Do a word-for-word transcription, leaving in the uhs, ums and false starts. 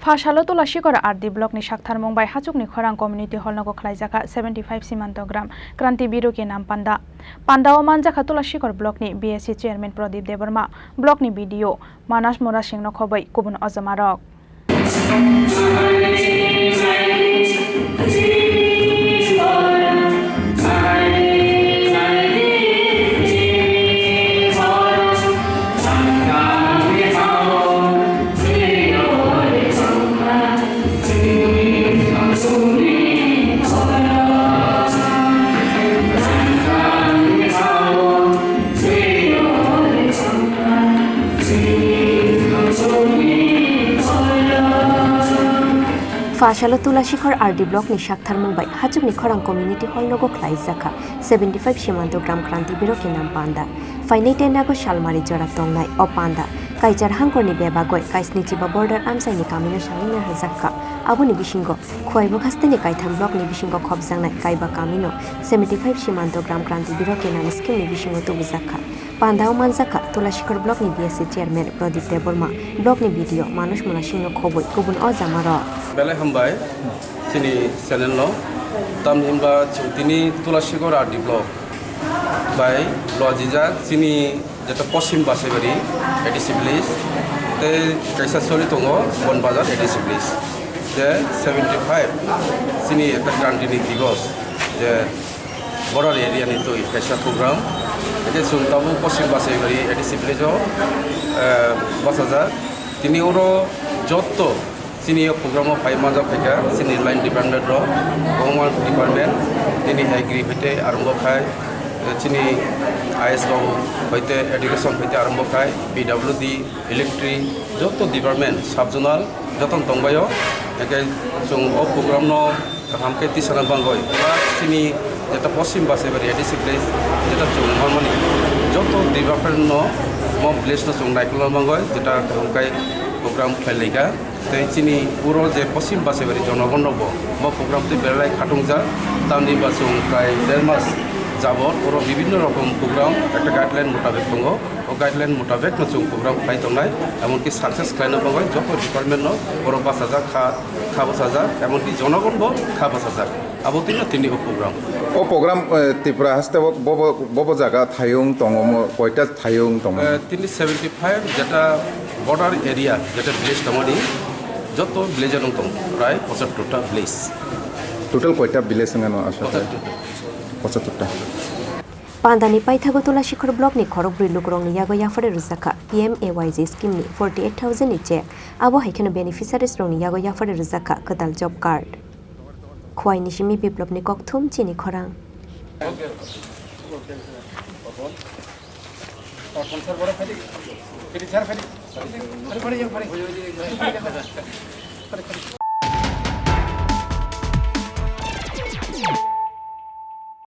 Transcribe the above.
Phasalo Tulashikor R D block ni saktharmung bai Hachukni Khorang community hall nogo khlaijakha seventy five Simanto Gram Kranti Biru Kenam panda. Panda o manjakha Tulashikor block ni B S C chairman Pradip Debbarma, block ni B D O Manas Murasing no khoboi kubun ojamarok. Phasalo Tulashikor R D block ni saktharmung bai Hachukni Khorang community hall nogo khlaijakha seventy five Simanto Gram Kranti Biru Kenam panda. Phainai ten August salmari jora tongnai o panda Kaichar hangkorni bebagoi Kaisnichiba border amchaini kamino salina rwjakha. Aboni bisingo Khwai Bukhasteni kaitham block ni bisingo khopjaknai Kaiba kamino seventy five Simanto Gram Kranti Biru Kenam scheme ni bisingo tubujakha. Panda o manjakha Tulashikor block ni B S C chairman Pradip Debbarma, block ni B D O Manas Murasing no khoboi kubun ojamarok. Belai hambai chini channel no. Tamni hwnba chwng tini Tulashikor R D block bai lojijak chini jeta Poschim Basaibari A D C village tei kaisa choli tongo Bon Bazar A D C village. Je seventy five chini eta Kranti ni Divos je border area ni twi kaisa program. Eke chwng tabuk Poschim Basaibari A D C village o, eh, bachajak. Tini oro jotto chini o program o phai manjak phaikha chini line department rok, kwbangma department, tini hai gri hoite arombo khai, eh, chini I S rok hoite education hoite arombo khai, P W D, electric, jotto department, sub zonal, jotono tongbaio. Eke chwng o program no kaham khe tisana bangoi ba chini jeta Poschim Basaibari A D C village jeta chwng manmani joto department no mo village no chwng naikolna bangoi jeta kaham khai program khlai laika. Tei chini uro je Poschim Basaibari jonogon rokbo mo program twi belai khatungjak, tamni ba chwng prai der mas jabot oro bibinno rokom program ekta guideline mutabek tongo. O guideline mutabek no chwng program khlai tongnai, emonki success khlaina bagwi joto department no borok bachajak kha, kha bwsajak, emonki jonogon bo kha bwsajak. Abo twi no tini o program. O program, eh, Tripura haste o bobo, bobo jaga thayung tongo mo, koita thayung tongo? Eh, tini seventy five jeta border area, jeta village tongmani, joto village o nung tongo, prai pochattor ta village. Total koita village wngano aswk? Pochattor ta. Pochattor ta. Pandani paithago Tulashikor block ni khorokbrwi lukurokni yago yaphare rwjakha P M A Y G scheme ni forty eight thousand ni cheque. Abo hai kheno beneficiaries rokni yago yaphare rwjakha kwtal job card. Khwai ni simi Biplop ni kokthum chini khorang.